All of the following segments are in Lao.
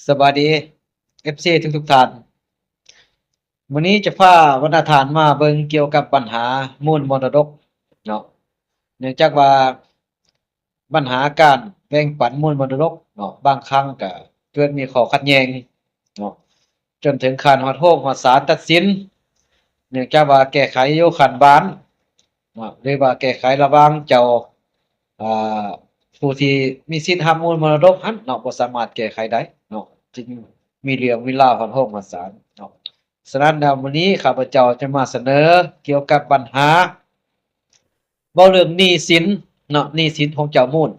ສະບາຍດີ ເອັຟຊີ ທຸກໆທ່ານ. ມື້ນີ້ຈະພາບັນດາທ່ານມາເບິ່ງກ່ຽວກັບບັນຫາມູນມໍລະດົກເນາະ. ເນື່ອງຈາກວ່າບັນຫາການແບ່ງປັນມູນມໍລະດົກເນາະ ບາງຄັ້ງກໍເກີດມີຂໍ້ຂັດແຍ່ງເນາະ ຈົນເຖິງຂັ້ນຮອດໂຮງຮອດສານຕັດສິນ. ເນື່ອງຈາກວ່າແກ້ໄຂຢູ່ຂັ້ນບ້ານເນາະ ຫຼືວ່າແກ້ໄຂລະຫວ່າງເຈົ້າ ອ່າ ຜູ້ທີ່ມີສິດຮັບມູນມໍລະດົກຫັ້ນເນາະ ບໍ່ສາມາດແກ້ໄຂໄດ້ເນາະ ຈຶ່ງມີເລື່ອງມີລາວຮອດໂຮງຮອດສານເນາະ. ສະນັ້ນແລ້ວ ມື້ນີ້ຂ້າພະເຈົ້າຈະມາສະເໜີກ່ຽວກັບບັນຫາ ເວົ້າເລື່ອງໜີ້ສິນເນາະ ໜີ້ສິນຂອງເຈົ້າມູນ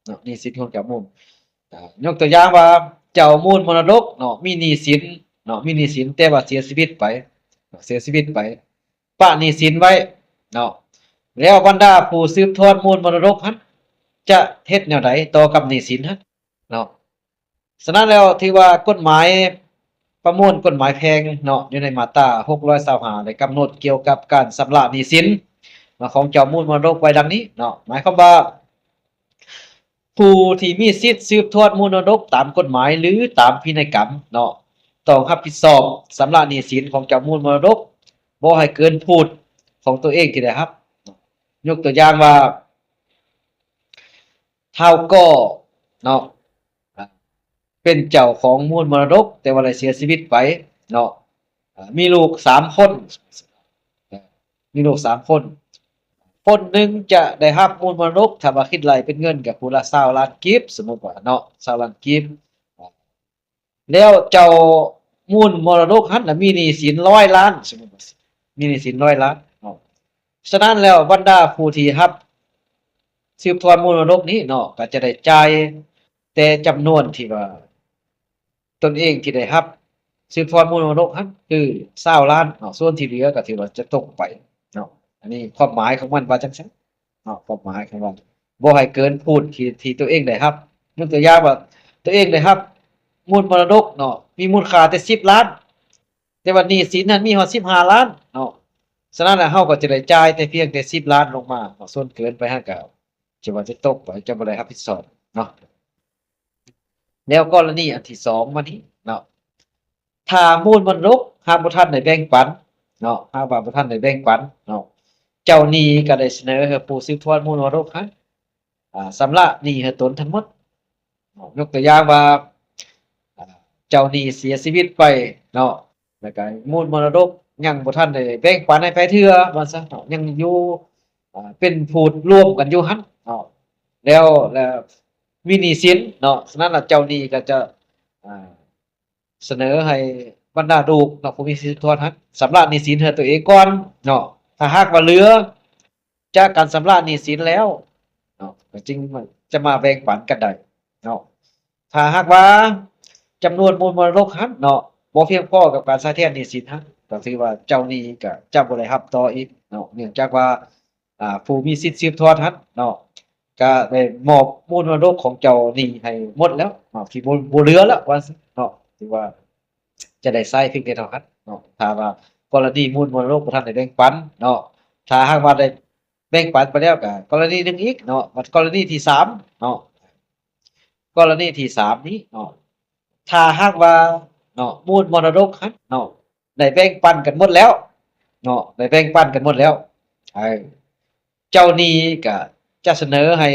ເນາະ ໜີ້ສິນຂອງເຈົ້າມູນ. ອ່າ ຍົກຕົວຢ່າງວ່າ ເຈົ້າມູນມໍລະດົກເນາະ ມີໜີ້ສິນເນາະ ມີໜີ້ສິນ ແຕ່ວ່າເສຍຊີວິດໄປເນາະ ເສຍຊີວິດໄປ ປະໜີ້ສິນໄວ້ເນາະ ແລ້ວບັນດາຜູ້ສືບທອດມູນມໍລະດົກຫັ້ນ ຈະເຮັດແນວໃດຕໍ່ກັບໜີ້ສິນຫັ້ນເນາະ? ສະນັ້ນແລ້ວ ຖືວ່າກົດໝາຍປະມວນ ກົດໝາຍແພ່ງເນາະ ຢູ່ໃນມາດຕາຫົກຮ້ອຍຊາວຫ້າ ໄດ້ກຳນົດກ່ຽວກັບການຊຳລະໜີ້ສິນເນາະ ຂອງເຈົ້າມູນມໍລະດົກໄວ້ດັ່ງນີ້ເນາະ. ໝາຍຄວາມວ່າ ຜູ້ທີ່ມີສິດສືບທອດມູນມໍລະດົກຕາມກົດໝາຍ ຫຼື ຕາມພິໄນກຳເນາະ ຕ້ອງຮັບຜິດຊອບຊຳລະໜີ້ສິນຂອງເຈົ້າມູນມໍລະດົກ ບໍ່ໃຫ້ເກີນພູດຂອງຕົວເອງທີ່ໄດ້ຮັບ. ຍົກຕົວຢ່າງວ່າ ທ້າວກໍເນາະ ເປັນເຈົ້າຂອງມູນມໍລະດົກ ແຕ່ວ່າໄດ້ເສຍຊີວິດໄປເນາະ ມີລູກສາມຄົນ ມີລູກສາມຄົນ ຄົນໜຶ່ງຈະໄດ້ຮັບມູນມໍລະດົກ ຖ້າວ່າຄິດໄລ່ເປັນເງິນກໍຜູ້ລະຊາວລ້ານກີບ ສົມມຸດວ່າເນາະ ຊາວລ້ານກີບ. ແລ້ວເຈົ້າມູນມໍລະດົກຫັ້ນນະ ມີໜີ້ສິນຮ້ອຍລ້ານ ສົມມຸດວ່າ ມີໜີ້ສິນຮ້ອຍລ້ານເນາະ. ສະນັ້ນແລ້ວ ບັນດາຜູ້ທີ່ຮັບສືບທອດມູນມໍລະດົກນີ້ເນາະ ກໍຈະໄດ້ຈ່າຍແຕ່ຈຳນວນທີ່ວ່າຕົນເອງທີ່ໄດ້ຮັບສືບທອດມູນມໍລະດົກຫັ້ນ ຄືຊາວລ້ານເນາະ ສ່ວນທີ່ເຫຼືອກໍຖືວ່າຈະຕົກໄປເນາະ. ອັນນີ້ຄວາມໝາຍຂອງມັນວ່າຈັ່ງຊັ້ນ ເນາະ ຄວາມໝາຍຂອງມັນ ບໍ່ໃຫ້ເກີນພູດທີ່ ທີ່ຕົວເອງໄດ້ຮັບ. ຍົກຕົວຢ່າງວ່າ ຕົວເອງໄດ້ຮັບມູນມໍລະດົກເນາະ ມີມູນຄ່າແຕ່ສິບລ້ານ ແຕ່ວ່າໜີ້ສິນນັ້ນມີຮອດສິບຫ້າລ້ານເນາະ. ສະນັ້ນແລ້ວ ເຮົາກໍຈະໄດ້ຈ່າຍແຕ່ພຽງແຕ່ສິບລ້ານລົງມາເນາະ ສ່ວນເກີນໄປຫັ້ນກໍຈະວ່າຈະຕົກໄປ ຈະບໍ່ໄດ້ຮັບຜິດຊອບເນາະ. ແລ້ວກໍລະນີອັນທີສອງມານີ້ເນາະ ຖ້າມູນມໍລະດົກຫາກບໍ່ທັນໄດ້ແບ່ງປັນເນາະ ຫາກວ່າບໍ່ທັນໄດ້ແບ່ງປັນເນາະ ເຈົ້າໜີ້ກໍໄດ້ສະເໜີໃຫ້ຜູ້ສືບທອດມູນມໍລະດົກຫັ້ນ ອ່າ ຊຳລະໜີ້ໃຫ້ຕົນທັງໝົດເນາະ. ຍົກຕົວຢ່າງວ່າ ອ່າ ເຈົ້າໜີ້ເສຍຊີວິດໄປເນາະ ແລ້ວກໍມູນມໍລະດົກຍັງບໍ່ທັນໄດ້ແບ່ງປັນໃຫ້ໃຜເທື່ອວ່າຊັ້ນເນາະ ຍັງຢູ່ ອ່າ ເປັນພູດລວມກັນຢູ່ຫັ້ນເນາະ ແລ້ວ ແລ້ວມີໜີ້ສິນເນາະ. ສະນັ້ນລະເຈົ້າໜີ້ກໍຈະ ອ່າ ສະເໜີໃຫ້ບັນດາລູກເນາະ ຜູ້ມີສິດສືບທອດຫັ້ນ ຊຳລະໜີ້ສິນໃຫ້ຕົວເອງກ່ອນເນາະ. ຖ້າຫາກວ່າເຫຼືອຈາກການຊຳລະໜີ້ສິນແລ້ວເນາະ ກໍຈຶ່ງຈະມາແບ່ງປັນກັນໄດ້ເນາະ. ຖ້າຫາກວ່າຈຳນວນມູນມໍລະດົກຫັ້ນເນາະ ບໍ່ພຽງພໍກັບການຊະແທນໜີ້ສິນຫັ້ນ ກໍຖືວ່າເຈົ້າໜີ້ກໍຈະບໍ່ໄດ້ຮັບຕໍ່ອີກເນາະ ເນື່ອງຈາກວ່າ ອ່າ ຜູ້ມີສິດສືບທອດຫັ້ນເນາະ ກະໄດ້ມອບມູນມໍລະດົກຂອງເຈົ້ານີ້ໃຫ້ໝົດແລ້ວເນາະ ທີ່ບໍ່ ບໍ່ເຫຼືອແລ້ວວ່າຊັ້ນເນາະ ຖືວ່າຈະໄດ້ໃຊ້ພຽງແຕ່ເທົ່ານັ້ນເນາະ. ຖ້າວ່າກໍລະນີມູນມໍລະດົກບໍ່ທັນໄດ້ແບ່ງປັນເນາະ ຖ້າຫາກວ່າໄດ້ແບ່ງປັນໄປແລ້ວ ກະກໍລະນີໜຶ່ງອີກເນາະ. ບັດກໍລະນີທີສາມເນາະ ກໍລະນີທີສາມນີ້ເນາະ ຖ້າຫາກວ່າເນາະ ມູນມໍລະດົກຫັ້ນເນາະ ໄດ້ແບ່ງປັນກັນໝົດແລ້ວເນາະ ໄດ້ແບ່ງປັນກັນໝົດແລ້ວ ເອີ ເຈົ້າໜີ້ກະຈະສະເໜີໃຫ້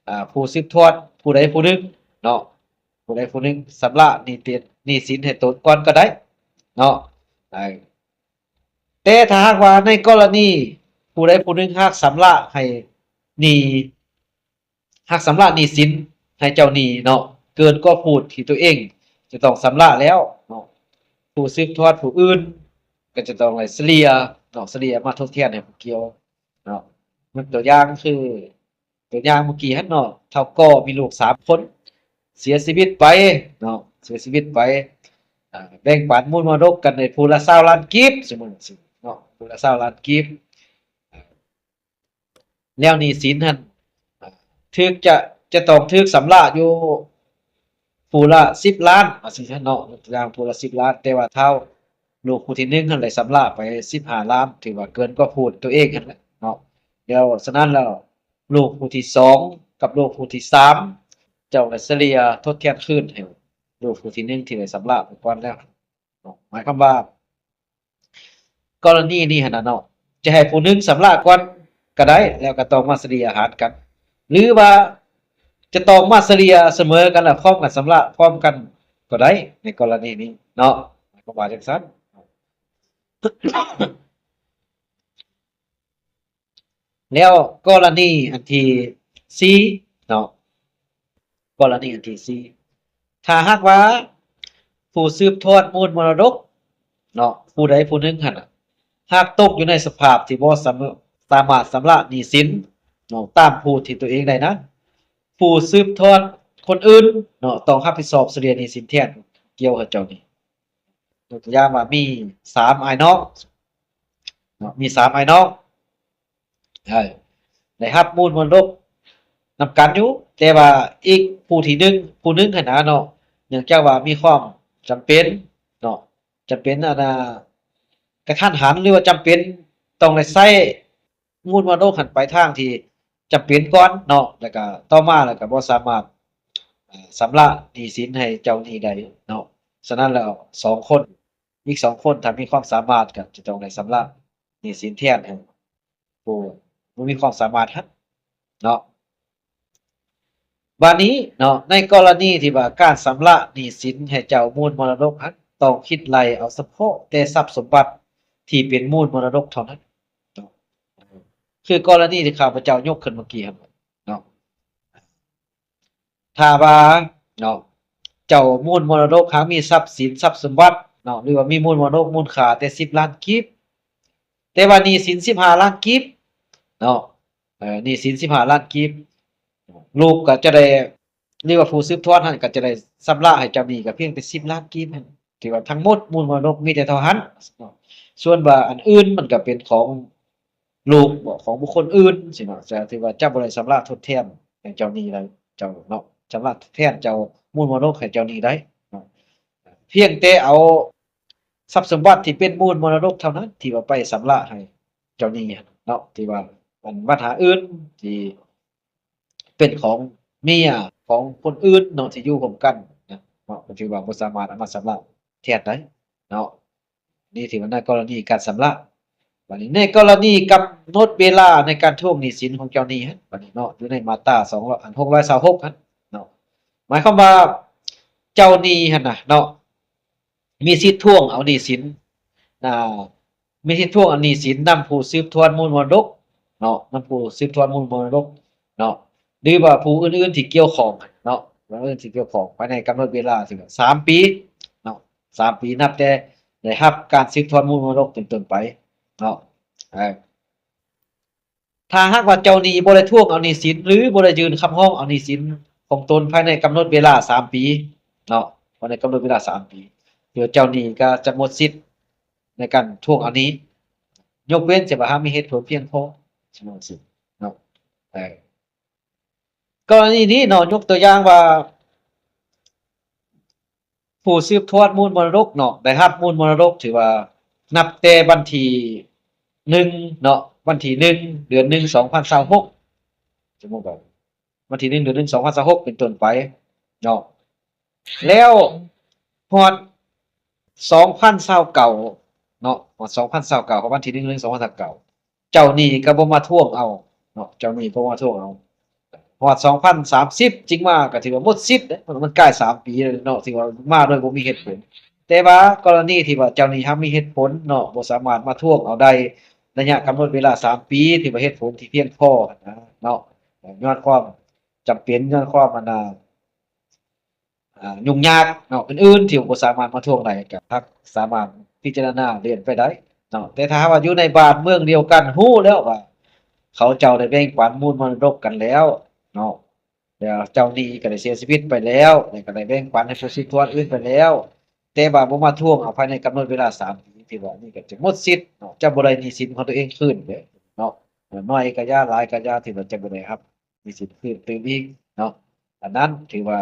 ອ່າ ຜູ້ສືບທອດຜູ້ໃດຜູ້ໜຶ່ງເນາະ ຜູ້ໃດຜູ້ໜຶ່ງຊຳລະໜີ້ຕິດ ໜີ້ສິນໃຫ້ຕົນກ່ອນກໍໄດ້ເນາະ ເອີ ແຕ່ຖ້າຫາກວ່າໃນກໍລະນີຜູ້ໃດຜູ້ໜຶ່ງຫາກຊຳລະໃຫ້ໜີ້ ຫາກຊຳລະໜີ້ສິນໃຫ້ເຈົ້າໜີ້ເນາະ ເກີນກວ່າພູດທີ່ຕົວເອງຈະຕ້ອງຊຳລະແລ້ວເນາະ ຜູ້ສືບທອດຜູ້ອື່ນກໍຈະຕ້ອງໄດ້ສະເລ່ຍເນາະ ສະເລ່ຍມາທົດແທນໃຫ້ຜູ້ກ່ຽວເນາະ. ຍົກຕົວຢ່າງຄື ຕົວຢ່າງເມື່ອກີ້ຫັ້ນເນາະ ທ້າວກໍມີລູກສາມຄົນ ເສຍຊີວິດໄປເນາະ ເສຍຊີວິດໄປ ອ່າ ແບ່ງປັນມູນມໍລະດົກກັນໃນຜູ້ລະຊາວລ້ານກີບ ສົມມຸດເນາະ ຜູ້ລະຊາວລ້ານກີບ ແລ້ວໜີ້ສິນຫັ້ນ ຖືກຈະ ຈະຕ້ອງຖືກຊຳລະຢູ່ຜູ້ລະສິບລ້ານ ວ່າຊັ້ນເນາະ ຢ່າງຜູ້ລະສິບລ້ານ ແຕ່ວ່າທ້າວລູກຜູ້ທີໜຶ່ງຫັ້ນໄດ້ຊຳລະໄປສິບຫ້າລ້ານ ຖືວ່າເກີນກວ່າພູດຕົວເອງຫັ້ນແຫຼະເນາະ. ແລ້ວສະນັ້ນແລ້ວ ລູກຜູ້ທີສອງກັບລູກຜູ້ທີສາມ ເຈົ້າກໍສະເລ່ຍທົດແທນຄືນໃຫ້ ລູກຜູ້ທີໜຶ່ງທີ່ໄດ້ຊຳລະໄປກ່ອນແລ້ວເນາະ. ໝາຍຄວາມວ່າ ກໍລະນີນີ້ຫັ້ນນະເນາະ ຈະໃຫ້ຜູ້ໜຶ່ງຊຳລະກ່ອນກໍໄດ້ ແລ້ວກໍຕ້ອງມາສະເລ່ຍຫານກັນ ຫຼືວ່າຈະຕ້ອງມາສະເລ່ຍສະເໝີກັນ ແລ້ວພ້ອມກັນຊຳລະພ້ອມກັນກໍໄດ້ ໃນກໍລະນີນີ້ເນາະ ໝາຍຄວາມວ່າຈັ່ງຊັ້ນ. ແລ້ວກໍລະນີອັນທີສີ່ເນາະ ກໍລະນີອັນທີສີ່ ຖ້າຫາກວ່າຜູ້ສືບທອດມູນມໍລະດົກເນາະ ຜູ້ໃດຜູ້ໜຶ່ງຫັ້ນນະ ຫາກຕົກຢູ່ໃນສະພາບທີ່ບໍ່ສາມາດ ສາມາດຊຳລະໜີ້ສິນເນາະ ຕາມຜູ້ທີ່ຕົວເອງໄດ້ນັ້ນ ຜູ້ສືບທອດຄົນອື່ນເນາະ ຕ້ອງຮັບຜິດຊອບສະເລ່ຍໜີ້ສິນແທນ ກ່ຽວກັບເຈົ້ານີ້. ຍົກຕົວຢ່າງວ່າມີສາມອ້າຍນ້ອງເນາະ ມີສາມອ້າຍນ້ອງ ເອີ ໄດ້ຮັບມູນມໍລະດົກນຳກັນຢູ່ ແຕ່ວ່າອີກຜູ້ທີໜຶ່ງ ຜູ້ໜຶ່ງຫັ້ນນະເນາະ ເນື່ອງຈາກວ່າມີຄວາມຈຳເປັນເນາະ ຈຳເປັນ ອັນນ່າ ກະທັນຫັນ ຫຼືວ່າຈຳເປັນຕ້ອງໄດ້ໃຊ້ ມູນມໍລະດົກຫັ້ນໄປທາງທີ່ຈຳເປັນກ່ອນເນາະ ແລ້ວກະຕໍ່ມາແລ້ວກະບໍ່ສາມາດ ເອີ ຊຳລະໜີ້ສິນໃຫ້ເຈົ້າໜີ້ໄດ້ເນາະ. ສະນັ້ນແລ້ວສອງຄົນ ອີກສອງຄົນ ຖ້າມີຄວາມສາມາດກໍຈະຕ້ອງໄດ້ຊຳລະໜີ້ສິນແທນໃຫ້ຜູ້ບໍ່ມີຄວາມສາມາດຫັ້ນເນາະ. ບາດນີ້ເນາະ ໃນກໍລະນີທີ່ວ່າການຊຳລະໜີ້ສິນໃຫ້ເຈົ້າມູນມໍລະດົກຫັ້ນ ຕ້ອງຄິດໄລ່ເອົາສະເພາະແຕ່ຊັບສົມບັດທີ່ເປັນມູນມໍລະດົກເທົ່ານັ້ນເນາະ ຄືກໍລະນີທີ່ຂ້າພະເຈົ້າຍົກຂຶ້ນເມື່ອກີ້ຫັ້ນເນາະ. ຖ້າວ່າເນາະ ເຈົ້າມູນມໍລະດົກຫາກມີຊັບສິນຊັບສົມບັດເນາະ ຫຼືວ່າມີມູນມໍລະດົກມູນຄ່າແຕ່ສິບລ້ານກີບ ແຕ່ວ່າໜີ້ສິນສິບຫ້າລ້ານກີບເນາະ ເອີ ໜີ້ສິນສິບຫ້າລ້ານກີບ ລູກກໍຈະໄດ້ ຫຼືວ່າຜູ້ສືບທອດຫັ້ນກໍຈະໄດ້ຊຳລະໃຫ້ເຈົ້າໜີ້ກໍພຽງແຕ່ສິບລ້ານກີບຫັ້ນ ຖືວ່າທັງໝົດມູນມໍລະດົກມີແຕ່ເທົ່າຫັ້ນເນາະ. ສ່ວນວ່າອັນອື່ນມັນກໍເປັນຂອງລູກບໍ ຂອງບຸກຄົນອື່ນຊີ້ເນາະ ຈະຖືວ່າຈະບໍ່ໄດ້ຊຳລະທົດແທນໃຫ້ເຈົ້າໜີ້ໄດ້ ເຈົ້າເນາະ ຊຳລະທົດແທນເຈົ້າມູນມໍລະດົກໃຫ້ເຈົ້າໜີ້ໄດ້ເນາະ. ພຽງແຕ່ເອົາຊັບສົມບັດທີ່ເປັນມູນມໍລະດົກເທົ່ານັ້ນ ທີ່ວ່າໄປຊຳລະໃຫ້ເຈົ້າໜີ້ເນາະ ທີ່ວ່າອັນບັນຫາອື່ນທີ່ ເປັນຂອງເມຍຂອງຄົນອື່ນເນາະ ທີ່ຢູ່ຮ່ວມກັນນະເນາະ ກໍຖືວ່າບໍ່ສາມາດເອົາມາຊຳລະແທນໄດ້ເນາະ. ນີ້ຖືວ່າໃນກໍລະນີການຊຳລະ. ບາດນີ້ໃນກໍລະນີກຳນົດເວລາໃນການທວງໜີ້ສິນຂອງເຈົ້າໜີ້ຫັ້ນ ບາດນີ້ເນາະ ຢູ່ໃນມາດຕາສອງຮ້ອຍ ອັນ ຫົກຮ້ອຍຊາວຫົກຫັ້ນເນາະ ໝາຍຄວາມວ່າເຈົ້າໜີ້ຫັ້ນນະເນາະ ມີສິດທວງເອົາໜີ້ສິນ ອ່າ ມີສິດທວງເອົາໜີ້ສິນນຳຜູ້ສືບທອດມູນມໍລະດົກເນາະ ນຳຜູ້ສືບທອດມູນມໍລະດົກເນາະ ຫຼືວ່າຜູ້ອື່ນໆທີ່ກ່ຽວຂ້ອງເນາະ ຜູ້ອື່ນທີ່ກ່ຽວຂ້ອງ ພາຍໃນກຳນົດເວລາທີ່ວ່າສາມປີເນາະ ສາມປີນັບແຕ່ໄດ້ຮັບການສືບທອດມູນມໍລະດົກເປັນຕົ້ນໄປເນາະ. ເອີ ຖ້າຫາກວ່າເຈົ້າໜີ້ບໍ່ໄດ້ທວງເອົາໜີ້ສິນ ຫຼື ບໍ່ໄດ້ຍື່ນຄຳຮ້ອງເອົາໜີ້ສິນຂອງຕົນພາຍໃນກຳນົດເວລາສາມປີເນາະ ພາຍໃນກຳນົດເວລາສາມປີ ເຈົ້າໜີ້ກໍຈະໝົດສິດໃນການທວງເອົາໜີ້ ຍົກເວັ້ນແຕ່ວ່າຫາກມີເຫດຜົນພຽງພໍ ເນາະ. ເອີ ກໍລະນີນີ້ເນາະ ຍົກຕົວຢ່າງວ່າ ຜູ້ສືບທອດມູນມໍລະດົກເນາະ ໄດ້ຮັບມູນມໍລະດົກ ຖືວ່ານັບແຕ່ວັນທີໜຶ່ງເນາະ ວັນທີໜຶ່ງ ເດືອນໜຶ່ງ ສອງພັນຊາວຫົກ ສົມມຸດວ່າວັນທີໜຶ່ງ ເດືອນໜຶ່ງ ສອງພັນຊາວຫົກ ເປັນຕົ້ນໄປເນາະ ແລ້ວຮອດສອງພັນຊາວເກົ້າເນາະ ຮອດສອງພັນຊາວເກົ້າ ຮອດວັນທີໜຶ່ງ ເດືອນໜຶ່ງ ສອງພັນຊາວເກົ້າ ເຈົ້າໜີ້ກໍບໍ່ມາທວງເອົາເນາະ ເຈົ້າໜີ້ບໍ່ມາທວງເອົາ ຮອດສອງພັນສາມສິບຈຶ່ງມາ ກໍຖືວ່າໝົດສິດເດ້ ມັນກາຍສາມປີແລ້ວເນາະ ຖືວ່າມາໂດຍບໍ່ມີເຫດຜົນ. ແຕ່ວ່າກໍລະນີທີ່ວ່າເຈົ້າໜີ້ຫາກມີເຫດຜົນເນາະ ບໍ່ສາມາດມາທວງເອົາໄດ້ ໄລຍະກຳນົດເວລາສາມປີ ຖືວ່າເຫດຜົນທີ່ພຽງພໍຫັ້ນນະເນາະ ຍ້ອນຄວາມຈຳເປັນ ຍ້ອນຄວາມ ອັນນ່າ ອ່າ ຫຍຸ້ງຍາກເນາະ ອື່ນໆທີ່ບໍ່ສາມາດມາທວງໄດ້ ກໍຫາກສາມາດພິຈາລະນາເລື່ອນໄປໄດ້ເນາະ. ແຕ່ຖ້າຫາກວ່າຢູ່ໃນບ້ານເມືອງດຽວກັນ ຮູ້ແລ້ວວ່າເຂົາເຈົ້າໄດ້ແບ່ງປັນມູນມໍລະດົກກັນແລ້ວເນາະ ແລ້ວເຈົ້າໜີ້ກໍໄດ້ເສຍຊີວິດໄປແລ້ວ ແລ້ວກໍໄດ້ແບ່ງປັນໃຫ້ຜູ້ສືບທອດອື່ນໄປແລ້ວ ແຕ່ວ່າບໍ່ມາທວງເອົາພາຍໃນກຳນົດເວລາສາມປີ ຖືວ່ານີ້ກໍຈະໝົດສິດເນາະ ຈະບໍ່ໄດ້ໜີ້ສິນຂອງຕົວເອງຄືນເດ້ເນາະ. ໜ້ອຍກໍຢ່າ ຫຼາຍກໍຢ່າ ຖືວ່າຈະບໍ່ໄດ້ຮັບໜີ້ສິນຄືນຕື່ມອີກເນາະ. ອັນນັ້ນຖືວ່າ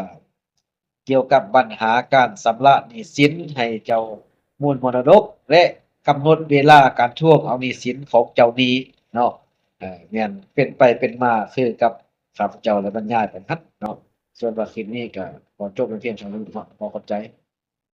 ກ່ຽວກັບບັນຫາການຊຳລະໜີ້ສິນໃຫ້ເຈົ້າມູນມໍລະດົກ ແລະ ກຳນົດເວລາການທວງເອົາໜີ້ສິນຂອງເຈົ້າໜີ້ເນາະ. ເອີ ແມ່ນເປັນໄປເປັນມາຄືກັບຂ້າພະເຈົ້າໄດ້ບັນຍາຍໄປຫັ້ນເນາະ. ສ່ວນວ່າຄລິບນີ້ກໍຂໍຈົບໄວ້ພຽງເທົ່ານີ້ເນາະ. ຂໍຂອບໃຈ.